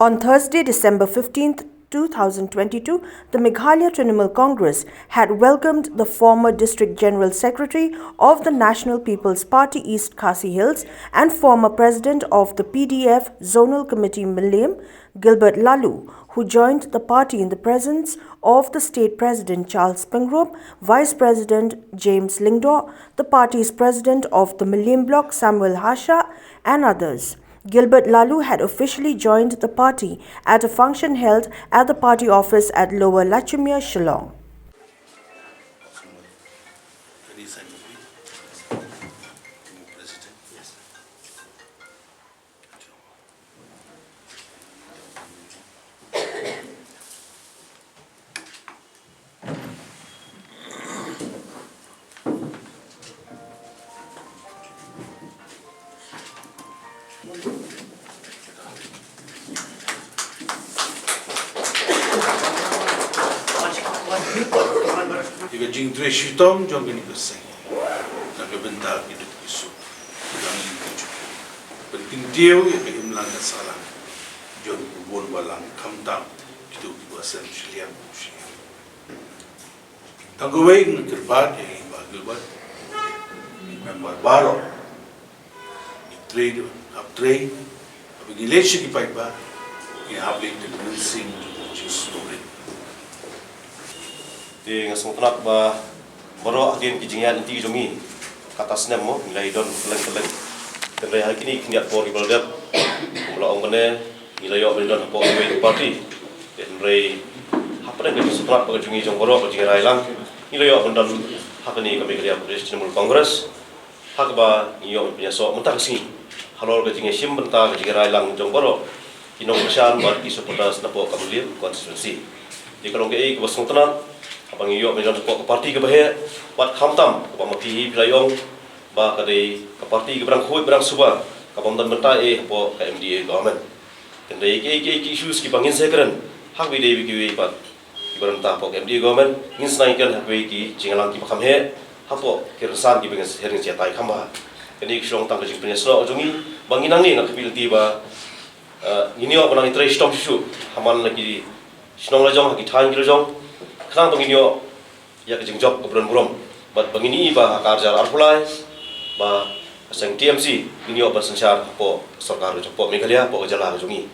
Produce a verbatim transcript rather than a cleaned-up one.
On Thursday, December fifteenth, two thousand twenty-two, the Meghalaya Trinamool Congress had welcomed the former District General Secretary of the National People's Party East Khasi Hills and former President of the P D F Zonal Committee Mylliem, Gilbert Laloo, who joined the party in the presence of the State President Charles Pyngrope, Vice President James Lyngdoh, the party's President of the Mylliem Block Samuel Hashah, and others. Gilbert Laloo had officially joined the party at a function held at the party office at Lower Lachumiere, Shillong. Ïa ka jingtrei shitom jong kane ka seng na ka bynta ki duk ki suk, ki dang ki jong, pynkyntiew ïa ka imlang ka sahlang jong ki bun balang, khamtam kito kiba seng shiliang shiliang. Tang kawei ngan kyrpad ïa i Bah Gilbert, i member baroh, ngi trei, hap trei, haba ngi leit sha ki paidbah, ngi hap leit da ka mynsiem jingsngewrit. Te nga sngewtynnat ba baroh hadien ki jingïaid lynti jong ngi, kata snem mo, ngi la ïadon kylleng kylleng. Hynrei ha kine ki khyndiat por kiba la dep, kumba la ong mynne, ngi la ïoh ban ïadon hapoh kawei ka party. Te hynrei hapdeng ka jingsngewtynnat bad ka jong ngi jong baroh ka jingïarai lang, ngi la ïoh ban don ha kane ka Meghalaya Pradesh Trinamool Congress. Ha kaba ngi ïoh ban pynïasoh mynta ka sngi halor ka jingïashim bynta ka jingïarai lang jong baroh ki nongkyrshan bad ki supporters napoh ka Mylliem constituency. Te ka long kaei kaba sngewtynnat haba ngi ïoh ban ïadon hapoh ka party kaba heh, bad khamtam kaba ma phi hi phi la ïoh ba ka dei ka party kaba dang khuid ba dang suba, kabym don bynta ei hapoh ka M D A government. Hynrei kiei kiei ki issues kiba ngin sa ïakren ha kaba ïadei bad kiwei pat kiba don hapoh ka M D A government, ngin sa ïakren ha kiwei ki jingïalang kiba kham heh hapoh ki rynsan kiba ngin sa ïatai kham bha. Kane ka long tang ka jingpynïasoh jong ngi ba ngi nangne nga khmih lynti ba, eh, ngin ïoh ban nang ïatrei shitom shuh shuh ha man la ki shnong la jong, ha ki thaiñ ki la jong, khnang ba ngin ïoh ïa ka jingjop kaba don burom. Bad ba ngin ïohi ba ha ka arhajar arphew lai ba ka seng T M C ngin ïoh ban synshar hapoh sorkar ka jong, hapoh Meghalaya, hapoh ka jylla ka jong ngi.